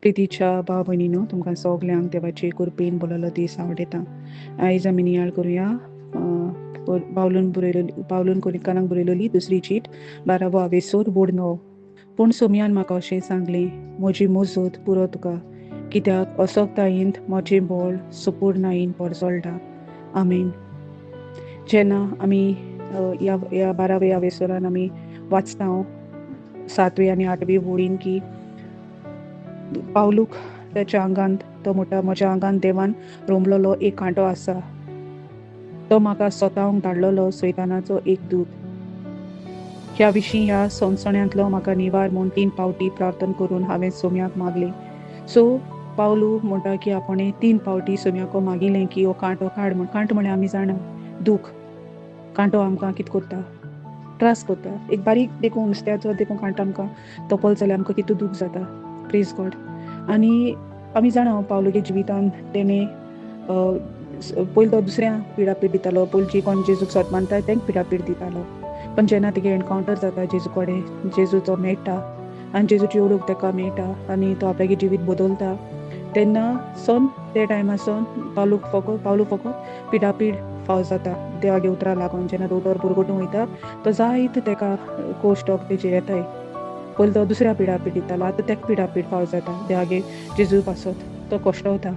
प्रितीच्या भाव भयणीनो, तुमकां सगल्यांक देवाचे कृपेन बोललो दीस आवडटा. आयज आमी नियाळ करुया पावलून बरयलेली, पावलून कोरिकारांक बरयलेली दुसरी चीट, 12वो आवेसोर बोड 9. पूण सोमयान म्हाका अशें सांगलें, म्हजी मजत पुरो तुका, कित्याक असोकतायेंत म्हजें बळ सुपूर्णायेन परजळटा. आमेन. जेन्ना आमी ह्या 12व्या आवेसोरान आमी वाचता 7वी आनी 8वी वळीन की पावलूक त्याच्या आंगांत, तो म्हणटा म्हज्या आंगांत देवान रोमलेलो एक कांटो आसा, तो म्हाका स्वतावंक धाडलेलो सैतानाचो एक दूत. ह्या विशीं ह्या सणसण्यांतलो म्हाका निवार म्हूण 3 फावटी प्रार्थना करून हांवें सोम्याक मागलें. सो पावलू म्हणटा की आपणें 3 फावटी सोम्याक मागिलें की हो कांटो काड म्हूण. कांटो म्हळ्यार आमी जाणा दूख, कांटो आमकां कितें करता, त्रास करता. एक बारीक देखून नुस्त्याचो देखून कांटो आमकां तोपल जाल्यार आमकां कितू दूख जाता. Praise God. आनी आमी जाणा पावलूगे जिवितान तेणें पयलीं तो दुसऱ्या पिडापीड दितालो, पयलीं जी कोण जेजूक सत मानता तेंक पिडापीड दितालो. पण जेन्ना तेगे एनकावंटर जाता जेजू कडेन, जेजू तो मेळटा आनी जेजूची ओळख तेका मेळटा आनी तो आपल्यागे जिवीत बदलता, तेन्ना सन ते टायमा सन पावलू फकत पिडापीड फाव जाता देवागे उतरां लागून. जेन्ना तो उतर पुरगटूंक वयता तो जायत तेका कोश्टक तेजेर येताय. पयलीं तो दुसऱ्या पिडापीड दितालो, आतां तेका पिडापीड फाव जाता देवागे जेजू पासत, तो कश्टवता.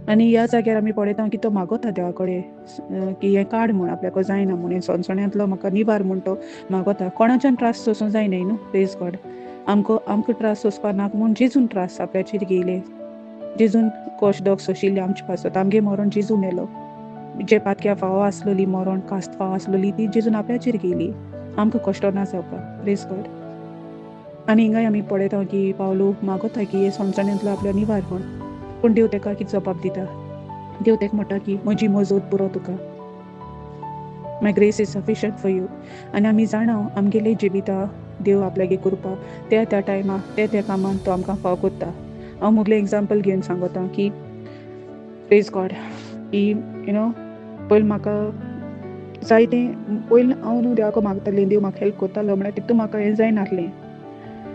आनी ह्या जाग्यार आमी पळयता की तो मागता देवा कडेन की हें काड म्हूण, आपल्याक जायना म्हूण, हें सणसण्यांतलो म्हाका निवार म्हूण तो मागता. कोणाच्यान त्रास सोसूंक जायना न्हू. प्रेज गॉड. आमकां त्रास सोंसपा नाका म्हूण जेजून त्रास आपल्याचेर घेयले, जेजून कश्ट दोग सोंशिल्ले आमचे पासत. आमगे मरण जेजू मेलो, जे पातक्या फावो आसलेली मरण, कास्त फावो आसलेली ती जेजून आपल्याचेर घेयली, आमकां कश्ट ना जावपाक. Praise God. आनी हिंगाय आमी पळयता की पावलू मागता की हे सणसण्यांतलो आपल्या निवार म्हूण, पूण देव तेका कितें जबाब दिता. देव तेका म्हणटा की म्हजी मजत पुरो तुका, my grace is sufficient for you. आनी आमी जाणा आमगेले जिविता देव आपल्यागे करपा त्या त्या टायमार त्या त्या कामान तो आमकां फाव करता. हांव मुगलें एग्जाम्पल घेवन सांगता की प्रेज गॉड की you know पयलीं म्हाका जायतें, पयलीं हांव न्हू देवाक मागतालें, देव म्हाका हेल्प करतालो म्हळ्यार तितू म्हाका हें जायनासलें.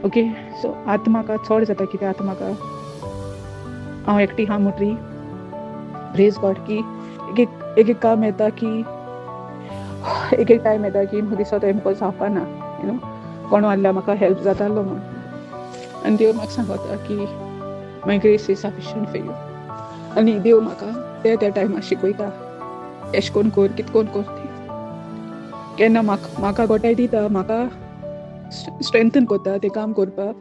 ओके, सो आतां म्हाका चड जाता कित्याक आतां म्हाका हांव एकटी आहा म्हणटरी प्रेज गॉड की एक एक एक काम येता की एक एक टायम येता की म्हाका दिसता म्हाका जावपा ना, you know कोण आहल्यार म्हाका हेल्प जातालो म्हूण. आनी देव म्हाका सांगता की my grace is sufficient for you. आनी देव म्हाका त्या त्या टायमार शिकयता एश कोण कर, कित कोण कर तें. केन्ना म्हाका गोटाय दिता, म्हाका स्ट्रेंथन करता तें काम करपाक,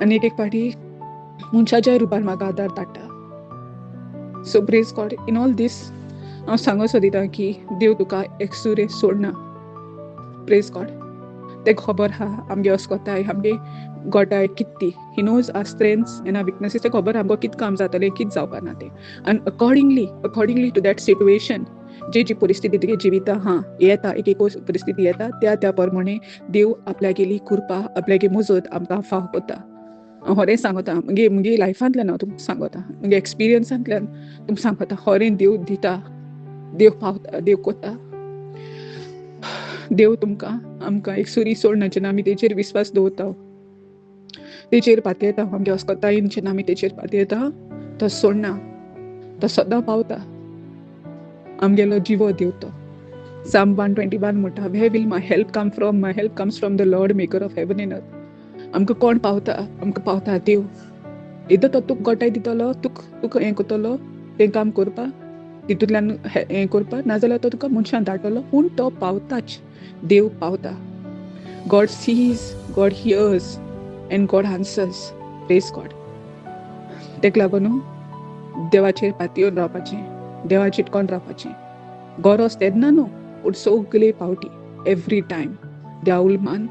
आनी एक एक फावटी मनशाच्या रुपान म्हाका आदार धाडटा. So praise God. In all this हांव सांगो सोदिता की देव तुका एकसुरे सोडना. Praise God. तें खबर आहा आमगे अस्कोताय, आमगे गोटाय कित ती, he knows our strengths and our weaknesses. तें खबर आमकां कित काम जातलें, कित जावपा ना तें. आनी अकॉर्डिंगली टू that situation, जे जी परिस्थिती तुगे जिविता आहा येता, एक एक परिस्थिती येता त्या त्या प्रमाणे देव आपल्यागेली कृपा, आपल्यागे मजत आमकां फाव करता. हांव खरें सांगता, मुगे मुगे लायफांतल्यान हांव तुमकां सांगता, मुगे एक्सपिरियन्सांतल्यान तुमकां सांगता, खरें देव दिता, देव पावता, देव करता. देव तुमकां आमकां एक सुरी सोडना जेन्ना आमी तेचेर विस्वास दवरता, तेचेर पातयेता, आमगे अस्कतायेन जेन्ना आमी तेचेर पातयेता तो सोडना, तो सदां पावता. आमगेलो जिवो देव तो. Psalm 121 म्हणटा, where will my help come from? My help comes from the Lord maker of heaven and earth. आमकां कोण पावता? आमकां पावता देव. एकदां तो तुका गोटाय दितलो, तुका हें करतलो तें काम करपा, तितूंतल्यान हें करपा, नाजाल्यार तो तुका मनशान धाडटलो, पूण तो पावताच. देव पावता. God sees, God hears and God answers. Praise God. तेका लागून देवाचेर पातयेवन रावपाचें, देवा चिटकोन रावपाचें, गरज तेन्ना न्हू पूण सगळे पावटी, एवरी टायम देवा मान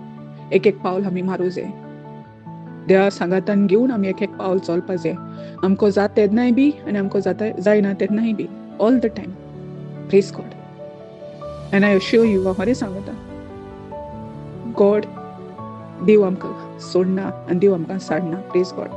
एक एक पावल आमी मारूं जाय. देवा सांगातान घेवन आमी एक एक पावल चलपा जाय. आमकां जाता तेन्नाय बी आनी आमकां जाता जायना तेन्नाय बी, all the time. Praise God. And I assure you, हांव खरें सांगता, गॉड देव आमकां सोडना आनी देव आमकां साडना. Praise God.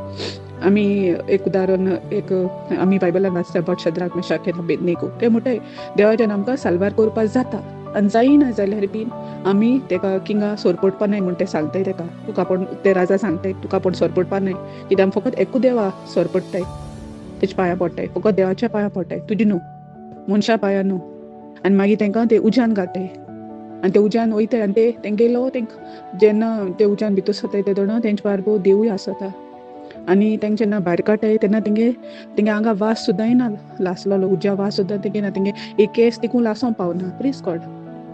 आमी एक उदाहरण, एक आमी बायबलान वाचता अबाउट शद्राक मेशाक आनी अबेदनेगो. ते म्हणटाय देवाच्यान आमकां साल्वार करपाक जाता, आनी जायना जाल्यार बीन आमी तेका किंगा सोरपडपा नाय म्हूण ते सांगताय तेका. तुका आपूण ते राजा सांगताय तुका आपूण सोरपडपा नाय, कित्याक आमी फकत एकू देवा सोरपडटाय, तेच्या पांयां पडटाय, फकत देवाच्या पांयां पडटाय, तुजी न्हू, मनशा पांयां न्हू. आनी मागीर तेंकां ते उज्यान घालताय आनी ते उज्यान वयताय आनी ते तेंगेलो तेंकां जेन्ना ते उज्यान भितर सरताय तेदोना तेंचे बारबो देवूय आसता. आनी तेंक जेन्ना भायर काडटाय तेन्ना तेंगे तेंगे आंगा वास सुद्दां येना, लासलेलो उज्या वास सुद्दां तेंगे ना, तेंगे एक केस तिकून लासोंक पावना. प्रेज गॉड,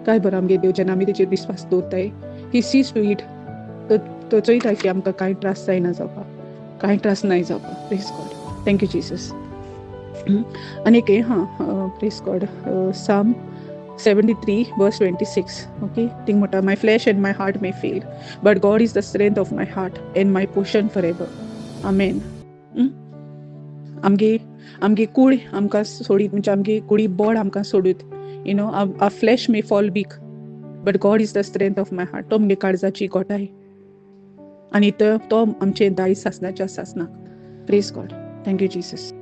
काय बरो आमगे देव जेन्ना आमी तेचेर विस्वास दवरताय, ही सीज टू it, तो चोयता की आमकां कांय त्रास जायना जावपाक, कांय त्रास नाय जावपाक. Praise God, thank you Jesus. आनी एक हें आहा, praise God, Psalm 73 verse 26. Okay, thing म्हणटा, my flesh and my heart may fail, but God is the strength of my heart and my portion for ever. Amen. आमगे आमगे कूड आमकां सोडीत, म्हणजे आमगे कुडी बळ आमकां सोडीत, you know, our flesh may fall weak, but God is the strength of my heart. तो आमगे काळजाची गोठाय आनी तो आमचें दायज सासणाच्या सासणाक. Praise God, thank you Jesus.